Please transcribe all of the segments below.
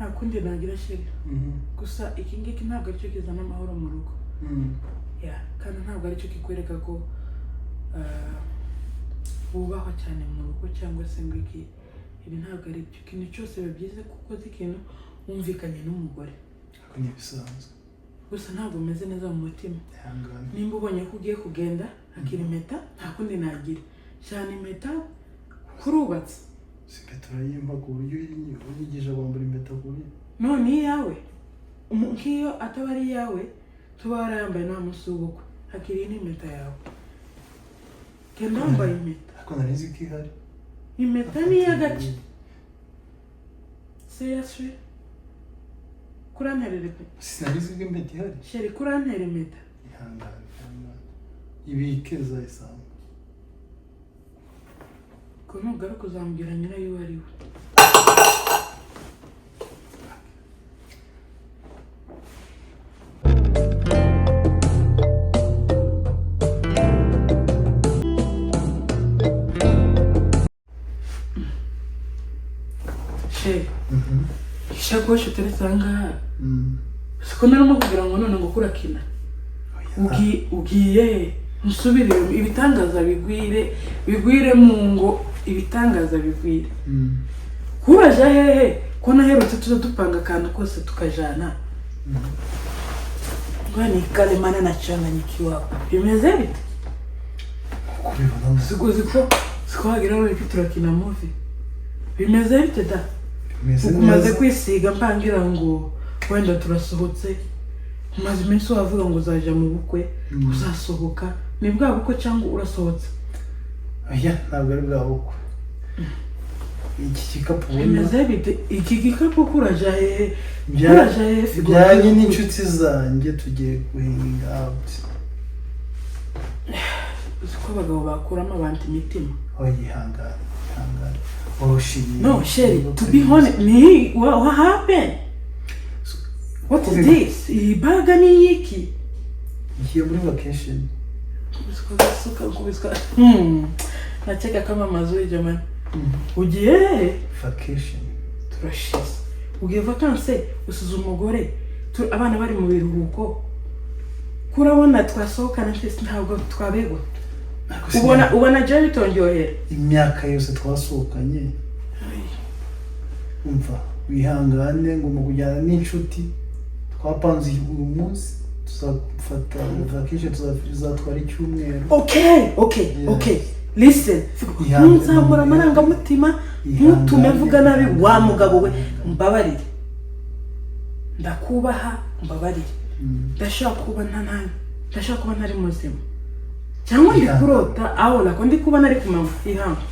Nta kundi nagira, chéri. Gusa iki ngiki ntabwo aricyo kizana amahoro mu rugo. Ya, kandi ntabwo aricyo kikwereka ko wubahwa cyane mu rugo cyangwa se ngo iki. Ibi ntabwo ari byo. Ikintu cyose biba byiza kuko uzi ikintu wumvikanye n'umugore. Ariko ni ibisanzwe. Gusa ntabwo umeze neza mu mutima. Ihangane. Nimba ubonye ko ugiye kugenda, akira impeta. Nta kundi nagira cyane impeta kurubatse. Si impeta urayimpa ku buryo unyigisha kwambara impeta ku buryo None iyawe, nk'iyo ataba ari iyawe, tuba warayambaye nta munsi w'ubukwe. Hakiri n'impeta yawe, genda wambaye impeta. Ariko nari nzi ko ihari. Impeta ni iy'agace. Seriously, kurantera impeta? Sinari nzi ko impeta ihari. Chéri, kurantera impeta? Ihangane, ihangane, ibike, uzayisanga. Ko nugaruka uzambwira nyirayo uwo ari we. Chéri, ishakoshi uteretse aha ngaha, siko narimo kugira ngo none ngo kurakina. Ugiye he? Nsubire ibitangaza bigwire, bigwire mu ngo, ibitangaza bigwire. Kuraja hehe ko naherutse tuza dupanga akantu kose tukajana? Ngo nikale mana nachanganyikiwa. Bimeze bite? Uko ubibona? Siko siko siko, wagira ngo uriko turakina movie. Bimeze bite da? Bimeze Umaze neza. kwisiga mpangira ngo wenda turasohotse. Umaze iminsi wavuga ngo uzaja mu bukwe. Uzasohoka, ni bwa bukwe cyangwa urasohotse? Oya, ntabwo ari bwa bukwe. Iki gikapu ubona Bimeze bite? Iki gikapu, kuraja hehe? Kuraja hehe, Figo? Bijyanye n'inshuti zanjye, tugiye guhanginga out. Uzi ko abagabo bakuramo abantu imitima? Oya, ihangane, ihangane, woroshye. No, chéri, to be honest, ni what happened? What is this? Iyi bag ni iyiki? Ngiye muri vacation. Kubiswa gasuka kubiswa. Nacheka kama mazuri, jamani. Ugiye hehe? Vacation. Turashize. Ugiye vacances usize umugore, abana bari mu biruhuko. Kurabona twasohokana twese ntabwo twabegwa. Ariko Ubona je bitondyohera. Imyaka yose twasohokanye, umva, wihangane, ngomba kujyana n'inshuti. Twapanze uyu munsi tuzafata vacation, tuzatwara icyumweru. Okay. Yes. Okay. Listen. Ihangane. Ntunsambura amarangamutima, Ihangane. ntutume mvuga nabi wa mugabo we. Mbabarire. Ndakubaha, mbabarire. Ndashaka kuba nta nta ndashaka kuba ntari muzima. Cyangwa ndi Ihangane. kurota aho nako ndi kuba nari ku mama. Ihanga.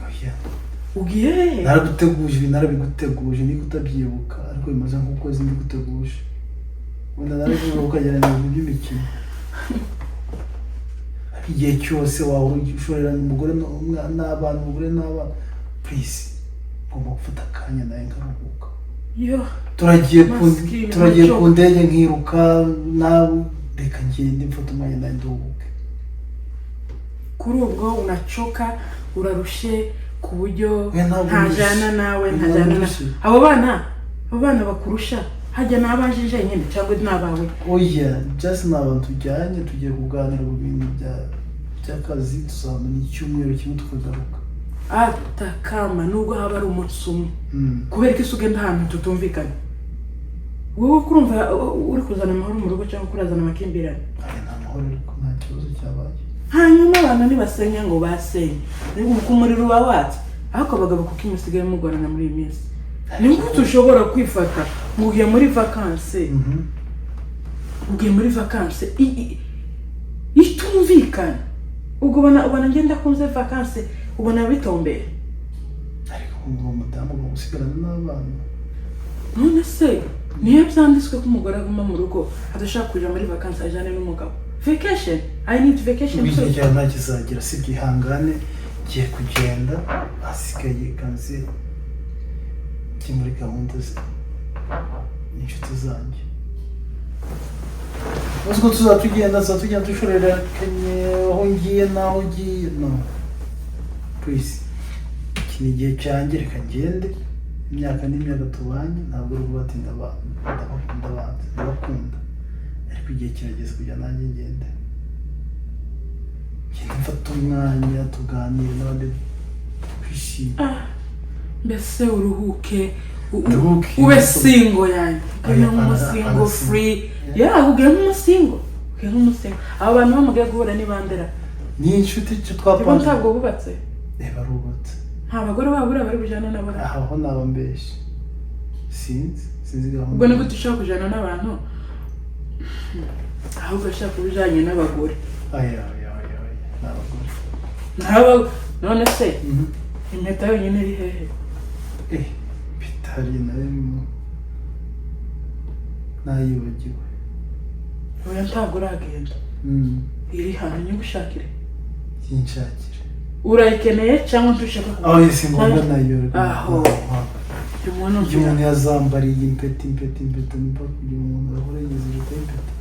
Oya. Ugiye hehe? Naraguteguje ibi, narabiguteguje, niko utabyibuka, ariko bimaze nk'ukwezi mbiguteguje. Wenda narabivuga ukageranya ibintu by'imikino. Ariko igihe cyose waba ushorerana umugore n'abana, umugore n'abana, please, ngomba gufata akanya nawe nkaruhuka. Yo. Turagiye ku Maskini, turagiye ku macho. ndege nkiruka nawe. Reka ngende mfate umwanya nawe nduhuke. Kuri ubwo unacoka, urarushe ku buryo Oya, ntabwo ntajana ndushye. nawe, Ntabwo ntajana nawe. ndushye. Abo bana bakurusha hajya ni abanje jenyine cyangwa ni abawe? Oya, just ni abantu tujyanye, tugiye kuganira ku bintu by'akazi, tuzamara icyumweru kimwe tukagaruka. Atakama nubwo haba ari umunsi umwe, kubera ko isi ugenda ahantu tutumvikanye, wowe kurumva uri kuzana amahoro mu rugo cyangwa kurazana amakimbirane? Aya ni amahoro, ariko nta kibazo cyabaye. Hanyuma abantu ntibasenya ngo basenye uko umuriro uba watse. Ariko abagabo, kuko musigaye mugorana muri iyi minsi, ni gute ushobora kwifata ngo ugiye muri vacances? Ugiye muri vacances itumvikana. Ubwo ubona ngenda kunze vacances, ubona bitombeye. Ariko ngo umudamu ugomba gusigarana n'abana. None se niyo byanditswe ko umugore aguma mu rugo, adashaka kuja muri vacances, ajyane n'umugabo? Vacation, I need vacation Igihe too. cyawe ntakizagera, sibyo? Ihangane, ngiye kugenda, hasigaye kanze njye muri gahunda ze n'inshuti zanjye. Uzi ko tuzatugenda dushoreranye aho ngiye n'aho ugiye? No, please, iki ni igihe cyanjye, reka ngende. Imyaka n'imyaka tubanye, ntabwo uri kuvuga ati ndabakunda abanzi, ndabakunda, ariko igihe kirageze kugira nanjye ngende, ngende mfate umwanya tuganire n'abandi, twishime. Ah, mbese uruhuke, Nduhuke. Ube single yanjye, ube Oya, nk'umusingle ana free. Yeah, ugiye nk'umusingle, ugiye nk'umusingle. Abo bantu bamugiye guhura ni bandera? Ni inshuti icyo Bo twapanze. Ntabwo bubatse? Barubatse. Nta bagore babo buriya bari bujyane nabo? Aho ho naba mbeshye, sinzi gahunda. Ubwo ni gute ushobora kujyana n'abantu, ahubwo ashaka kuba ujyanye n'abagore? Oya, oya, oya, oya, ni abagore. Ntaba none se impeta yonyine iri hehe? Bitari nayo nayibagiwe. Oya, ntabwo uragenda. Iri hano, nyigushakire. Yinshakire. Urayikeneye cyangwa ntushaka? Aho si ngombwa nayo. Aho. Umuntu Igihe umuntu yazambariye impeta, impeta, impeta, nimba kugira umuntu ahora yigize impeta y'impeta.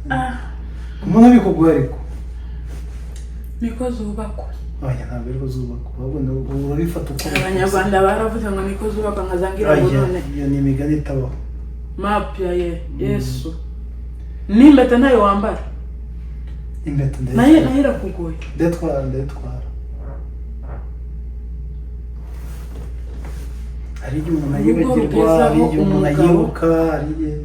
Ah. Umuntu abikuguha ariko. Niko zubakwa. Oya, ntabwo ariko zubakwa, ahubwo urabifata uko. Abanyarwanda baravuze ngo niko zubakwa, nkazangira ngo Oya, none iyo ni imigani itabaho. Mapya ye Yesu, n'impeta ntayo wambara? Impeta Nayo ndayitwara. Nayo irakugoye. Ndayitwara, ndayitwara. Hari igihe umuntu Urugo ayibagirwa, rugezaho hari igihe umuntu umugabo. ayibuka, hari igihe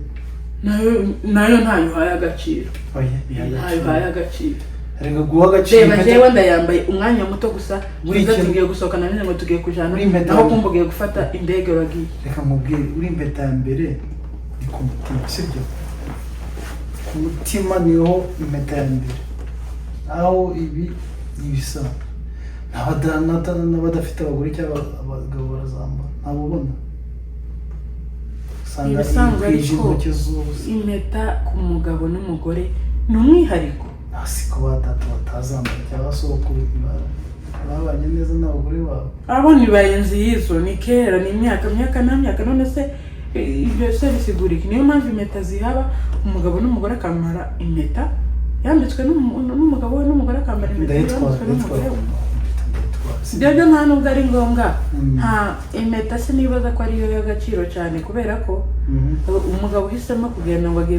Nayo ntayo uhaye agaciro. Oya, biha Ntayo uhaye agaciro. agaciro. Reka guha agaciro Reba, impeta. jewe ndayambaye umwanya muto gusa. Buri Tuza tugiye gusohoka, namenye ngo tugiye kujana Buri impeta naho kumva ugiye gufata indege, uragiye. Reka nkubwire, uri impeta ya mbere ni ku mutima, sibyo? Ku mutima niho impeta ya mbere, aho ibi ni ibisanzwe. N'abadafite abagore cyangwa abagabo barazambara, ntabwo ubona usanga Ibisanzwe, yikwije ariko intoki zose. Impeta ku mugabo n'umugore ni umwihariko. Nta ko ba data batazambara cyangwa sokuru babanye neza n'abagore babo. Abo ni bayenzi y'izo, ni kera, ni imyaka myaka na myaka. None se ibyo se bisigura iki? Niyo mpamvu impeta zihaba, umugabo n'umugore akambara impeta yambitswe n'umugabo we, n'umugore akambara impeta Ndayitwara. yambitswe Ndayitwara. n'umugore we. Impeta ndayitwara. Ibyo byo nta nubwo ari ngombwa. Nta impeta, sinibaza ko ariyo y'agaciro cyane, kubera ko umugabo uhisemo kugenda ngo agiye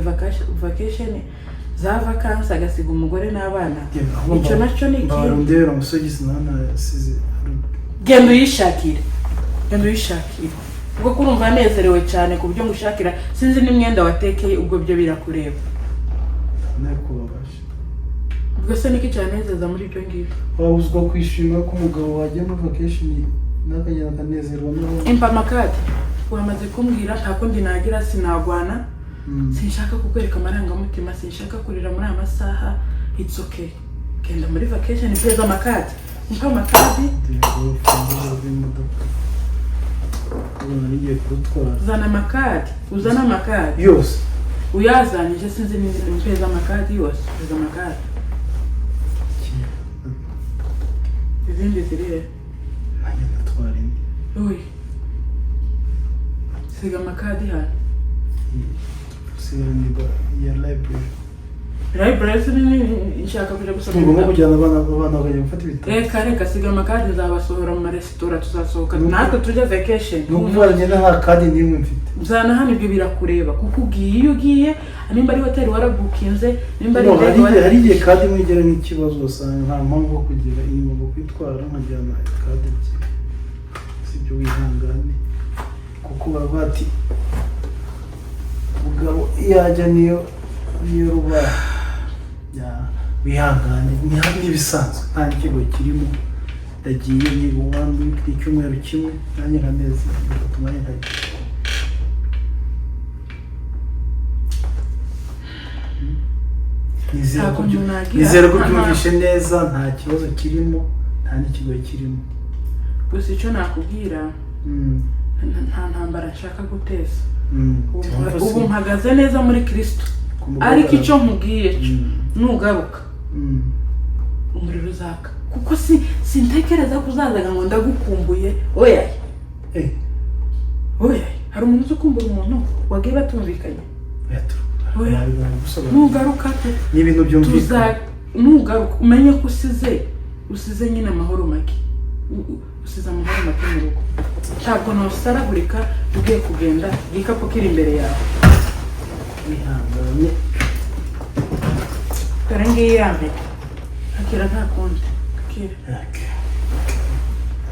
vacation za vakansi, agasiga umugore n'abana, icyo nacyo ni Mbabara ikindi. undebera amasogisi nanasize. Genda uyishakire, genda uyishakire. Ubwo kurumva anezerewe cyane ku buryo ngushakira, sinzi n'imyenda watekeye, ubwo byo birakureba. Nakubabaje. Ubwo se niki cyanezeza muri ibyo ngibyo? Wabuzwa kwishima ko umugabo wagiye muri vacation n'akagenda akanezerwa n'abandi? Impa amakadi, wamaze kumbwira, nta kundi nagira, sinagwana. Sinshaka kukwereka amarangamutima, sinshaka kurira muri aya masaha. It's okay, genda muri vacation, mpeza amakadi, mpa amakadi. Dore urufunguzo rw'imodoka, ubona rigiye kurutwara. Zana amakadi, uzane amakadi. Yose. Uyazanije, sinzi mpeza amakadi yose, mpeza amakadi. Izindi ziri he? Nanjye ndatwara indi. Uy, siga amakadi hano. Usigaranye iya library. Library se nini? Nshaka kuja gusoma Ntugomba ibitabo. kujyana abana bakajya gufata ibitabo. Reka, reka, siga amakadi, nzabasohora mu maresitora, tuzasohoka natwe tujya vacation. Ni ukuvuga ngenda nta kadi n'imwe mfite. Zana hano, ibyo birakureba kuko ugiye, iyo ugiye, nimba ari hoteli warabukinze, nimba ari No, hari indege igihe hari igihe warabukinze. kadi imwe igera nk'ikibazo, usanga nta mpamvu yo kugira iyi, ngomba kwitwara nkajyana kadi ebyiri, sibyo? Wihangane, kuko baravuga ati mugabo iyo ajya niyo ruba ya wihangane, n'ibisanzwe, nta n'ikigo kirimo. Ndagiye, ni one week, ni icyumweru kimwe, nanjye nkanezerwa, ngafata umwanya nkajya. Nizere Ntabwo ko nagira nizere ko byumvishe neza, nta kibazo kirimo, nta n'ikigo kirimo. Gusa icyo nakubwira, nta ntambara nshaka guteza. Ubu mpagaze neza muri Kirisito, Ku mugoroba. ariko icyo nkubwiye cyo, nugaruka umuriro uzaka, kuko si sintekereza ko uzazaga ngo ndagukumbuye, oya. Oya, hari umuntu uzi ukumbura umuntu wagiye batumvikanye? Oya, Oya. gusobanura. Nugaruka Ni ibintu tuza byumvikana. Nugaruka umenye ko usize nyine amahoro make. Usize amahoro make mu rugo. Ntabwo nosaragurika ugiye kugenda, igikapu kiri imbere yawe. Wihangane. Dore ngiyi ya mpeta, akira, nta kundi, akira. Okay.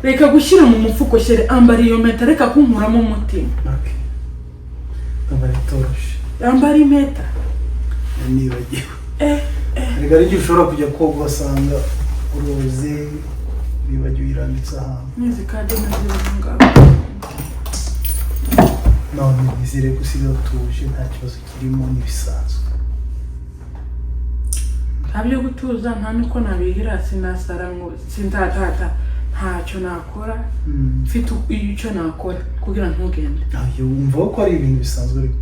Reka gushyira mu mufuko, chéri. Ambara iyo mpeta, reka kunkuramo umutima. Okay. Ndumva bitoroshe. Ambara impeta. Nibagiwe. Eh. Reka, hari igihe ushobora kujya koga ugasanga uroze, wibagiwe irambitse ahantu. N'izi kadi nazo ngaho. None nizere ko usigaye utuje, nta kibazo kirimo, n'ibisanzwe. Nta byo gutuza, nta nuko nabihira, sinasara ngo sindatata, ntacyo nakora. Mfite icyo nakora kugira ntugende. Ayo, wumva ko ari ibintu bisanzwe ariko.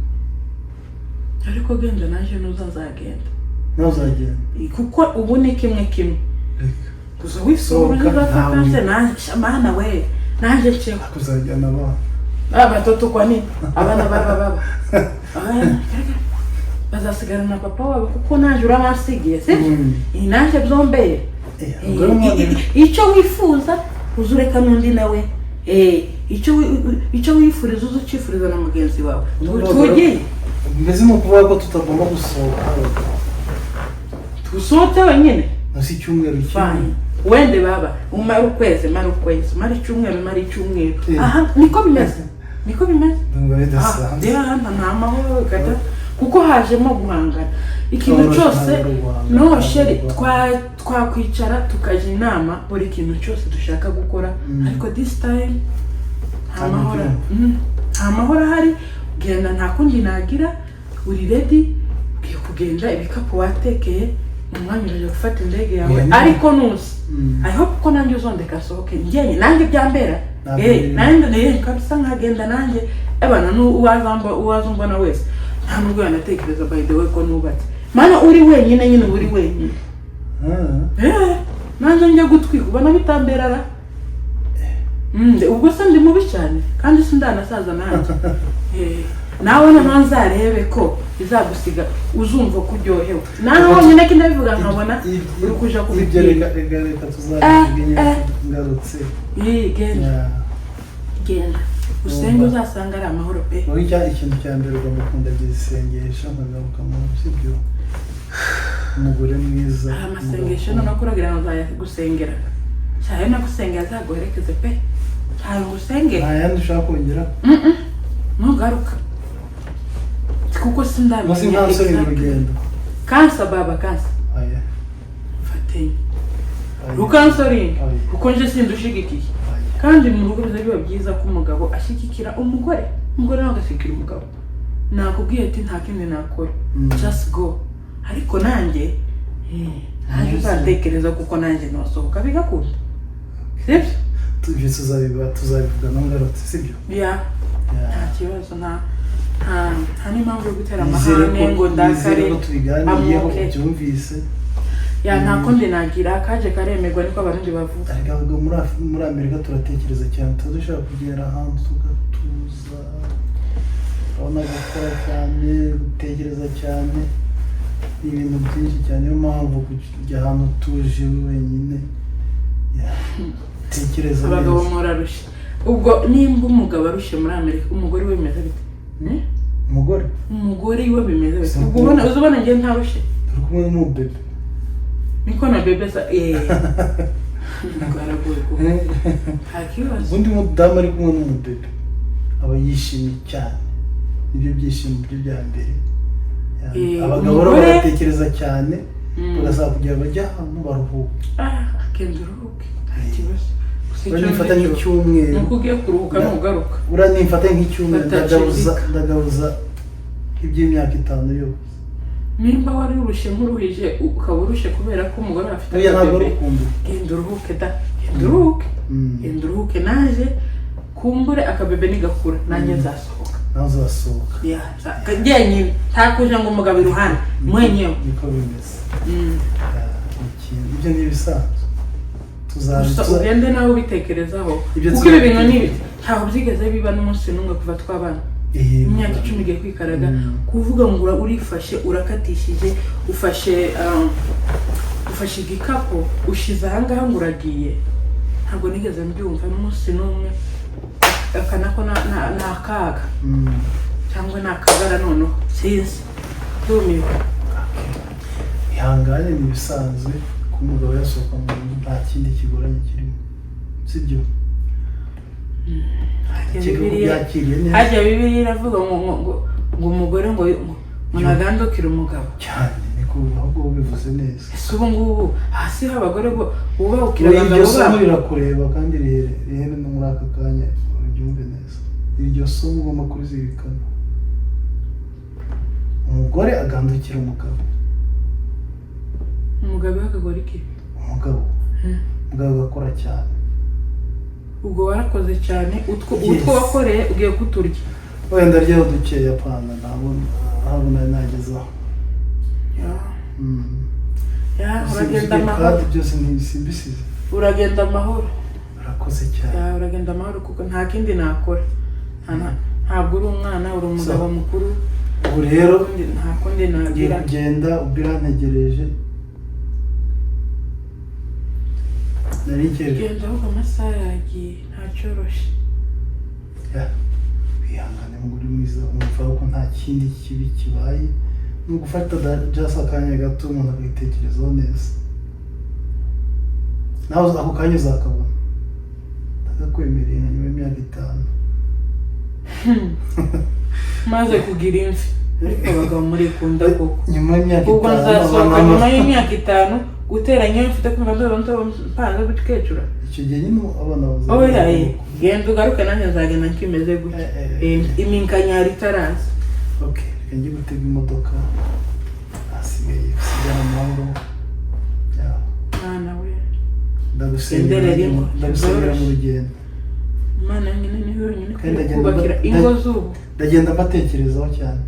Ariko genda, naje nuza nzagenda. Nawe uzagenda? Kuko ubu ni kimwe kimwe. Reka. Gusa wisura. Sohoka, uzafata ntawe. se nanjye, mana we, nanjye nceho. Kuzajyana abana. Abatoto kwa nini? Abana baba bazasigara na papa wabo, kuko nanjye urabansigiye, sibyo? Iyi nanjye byombeye. Ubwo rero umwana- Icyo wifuza uzureka n'undi nawe. Icyo wifuriza uze ucyifuriza na mugenzi wawe. Tugiye. Mbese ni ukuvuga ko tutagomba gusohoka? Tusohoke wenyine. Munsi icyumweru kimwe. Fine, wende baba, umare ukwezi, mara ukwezi, mara icyumweru, mara icyumweru. Aha Niko bimeze, niko bimeze. Ndumva bidasanzwe. Hano nta mahoro kata, kuko hajemo guhangana ikintu Ntabwo cyose. ari uguhangana, No, chéri, ntabwo. twakwicara tukajya inama buri kintu cyose dushaka gukora, ariko this time nta Ntabwo mahoro. byumva. Nta mahoro ahari. Genda, nta kundi nagira. Uri ready, ugiye kugenda, ibikapu watekeye, mu mwanya urajya gufata indege yawe. Oya, Ariko nuzi, I hope ko nanjye uzondeka nsohoke njyenyine, nanjye byambera. Ntabwo Nanjye kabisa nkagenda nanjye ebana uwaza umbona wese nta nubwo yanatekereza, by the way, ko nubatse. Mana, uri wenyine nyine, uba uri wenyine. Nanjye njya gutwika ubona bitambera ra. Ubwo se ndi mubi cyane? Kandi sindanasaza nanjye. Nawe noneho nzarebe ko bizagusiga uzumva ko uryohewe nawe wonyine, ko ndabivuga nkabona uri kuja Ibyo kubibwira. Reka tuzabivuge nyine ngarutse. Genda. Genda usenge, uzasanga ari amahoro pe. Wowe ikintu cya mbere ugomba kundagiza isengesho nkagaruka mu, sibyo, umugore mwiza. Hari amasengesho umugabo noneho kuragira ngo nzayagusengera cyane, nagusengera azaguherekeze pe, ntayo ngusengera. Nta yandi ushaka kongera? Ntugaruka kuko Munsi sindamenya nta nsoni exactly. urugendo. Kansa baba, kansa. Aya. Fatenya. Aya. Rukansoringa. Oya. Kuko nje sindushigikiye. Aya. Kandi mu rugo biza biba byiza ko umugabo ashyigikira umugore, umugore nawe agashyigikira umugabo. Nakubwiye ati nta kindi nakora. Just go. Ariko nanjye nanjye uzatekereza, kuko nanjye nasohoka bigakunda, sibyo? Ibyo tuzabivugana ngarutse, sibyo? Ya. Ya. Nta kibazo, nta n'impamvu yo gutera Nizere amahane ko ngo nizere ndakare. ko tubiganiriyeho, Amuke. ubyumvise. Ya, nta kundi nagira, kaje karemerwa, niko Abarundi bavuga. Ariko ahubwo muri Amerika turatekereza cyane, tuba dushaka kugera ahantu tugatuza. Urabona, gukora cyane, gutekereza cyane, ni ibintu byinshi cyane. Niyo mpamvu kujya ahantu utuje wenyine, ya, tekereza Abagabo neza. murarushye. Ubwo nimba umugabo arushye muri Amerika, umugore we bimeze bite? Eh? Umugore? Umugore iwe bimeze bite? Simple. Ubwo ubona, uzubona njye ntarushye. Turi kumwe n'umubebe. Niko na bebe sa bwaragoye kuko nta kibazo. Ubundi umudamu ari kumwe n'umubebe aba yishimye cyane, nibyo byishimo bye bya mbere. Ya, abagabo rero baratekereza cyane, bagasaba kugira bajye ahantu baruhuke. Ah, genda uruhuke, nta kibazo. Gusa Uriya icyo nifata nzi cyo, nk'icyumweru. ni uko ugiye kuruhuka nugaruka. Uriya nifata nk'icyumweru, Batacibika. ndagaruza iby'imyaka 5 yose. Nimba wari urushye nk'uruhije, ukaba urushye kubera ko umugore afite Oya, ntabwo ari akabebe, ukuntu. Genda uruhuke da, genda uruhuke. Genda uruhuke, naje kumbure akabebe nigakura nanjye nzasohoka. Nawe uzasohoka. Ya, njyenyine, nta kuja ngo umugabo iruhande, mwenyewe. Niko bimeze. Ya, ni ikintu, ibyo ni ibisanzwe. Gusa ugende nawe ubitekerezaho, Ibyo kuko ibi bintu ni ntaho byigeze biba n'umunsi n'umwe kuva twabana. Imyaka 10 igiye kwikaraga. Kuvuga ngo urifashe, urakatishije, ufashe igikapu ushize ahangaha ngo uragiye. Ntabwo nigeze mbyumva n'umunsi n'umwe. Aka nako ni akaga cyangwa ni akagara, noneho sinzi, ndumiwe. Okay. Ihangane, ni ibisanzwe ko umugabo yasohoka mu nzu, nta kindi kigoranye kirimo, sibyo? Harya Ukeka ko byakiriye neza. Harya Bibiliya iravuga ngo umugore ngo ntagandukire umugabo. Cyane, niko, ahubwo ubivuze neza. Ese ubu ngubu hasi ho abagore bo bubahukira Iryo abagabo somo babo? rirakureba kandi rihere no muri aka kanya uryumve neza. Iryo somo ugomba kurizirikana: umugore agandukira umugabo. Umugabo we akagora iki? Umugabo umugabo agakora cyane. Ubwo warakoze cyane, utwo Yes. utwo wakoreye ugiye kuturya. Wenda ryaho dukeya, pana ntabwo ntabwo nari nagezaho. Ya, uragenda Usibye amahoro. kandi byose ntibisimbisize. Uragenda amahoro. Urakoze cyane. Ya, uragenda amahoro kuko nta kindi nakora. Ntabwo uri umwana, uri umugabo So, mukuru. Ubu rero Nta kundi ngiye nagira. kugenda, ubwo irantegereje, nari nkereje. Genda ahubwo, amasaha yagiye, ntacyoroshye. Ya, wihangane mugore mwiza, wumva ko nta kindi kibi kibaye, ni ugufata just akanya gato umuntu akabitekerezaho neza. Nawe ako kanya uzakabona, ndakakwemereye, nka nyuma y'imyaka 5. Maze kugira imvi, ariko abagabo murikunda koko. Nyuma y'imyaka Ubwo 5 nzasohoka abantu nyuma y'imyaka 5 guteranya iyo mfite kumva ndoba ndoba mpanze gukecura. Icyo gihe nyine abana bazaba Oya ye, genda ugaruke, nanjye nzagenda nkimeze gutya. Iminkanyari itaraza. Ok, reka njye gutega imodoka, hasigaye gusigara amahoro. Ya, Mwana we. ndagusengera Genderera ingo. ndagusengera mu rugendo. Imana nyine niyo yonyine Kandi ikwiye kubakira ingo z'ubu. Ndagenda mbatekerezaho cyane.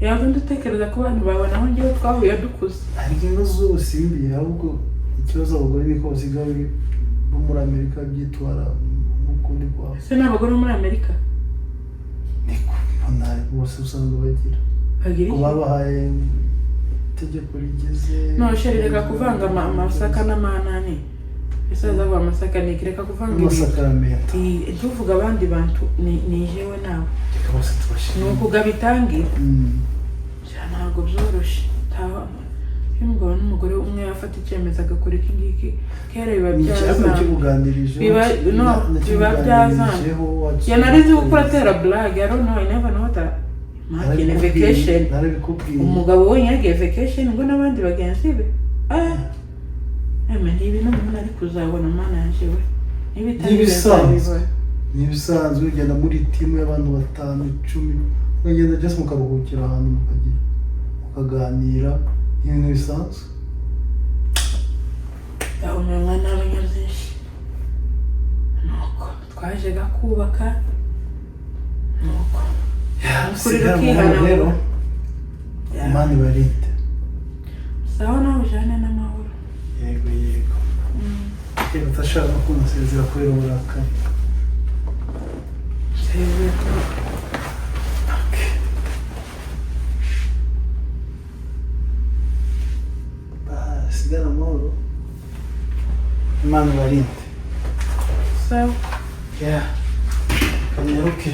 Yaba ndatekereza ko abantu bawe, naho ngewe twahuye dukuze. Ariko ingo z'ubu simbi, ahubwo ikibazo abagore niko basigaye bo muri Amerika byitwara nk'ukundi kwabo. Ese ni abagore bo muri Amerika? Niko mbona bose usanga bagira Bagira ngo iki? babahaye itegeko rigeze. No chéri, reka kuvanga amasaka n'amanani. Ese azavuga amasaka ni iki? Reka kuvanga ibintu. N'amasakaramentu. Ntuvuge abandi bantu, ni jewe nawe. Reka bose Ni tubashimire. ukugaba itangira. Sha, ntabwo byoroshye. Iyo umugabo n'umugore umwe yafata icyemezo agakora iki ngiki, kera biba Ni ikibazo byazamye. nakikuganirijeho. No, biba byazamye. Ya, nari nzi ko uratera blague. I don't know, I never know that. Imagine vacation. Narabikubwiye. Umugabo wenyine agiye vacation ngo n'abandi bagenzi be. Ah. Eme, ni ibintu umuntu ari kuzabona, Mana yanjye we. Niba itari Ni ibisanzwe. nzabibona. Ni ibisanzwe, ugenda muri team y'abantu batanu, 10, mukagenda just mukaruhukira ahantu, mukagira mukaganira, ni ibintu bisanzwe. Ndahumanywa n'abanyabyinshi. Nuko twajyaga kubaka. Nuko. Ukuri Sigara amahoro rukihanagura. rero. Ya. Imana ibarinde. Sawa, nawe ujyane n'amahoro. Yego. Yego, utashaka ko umusezera kubera uburakari. Sezera. Okay. Bye, sigara amahoro, Imana ibarinde. Sawa. Yeah. Kanyaruke.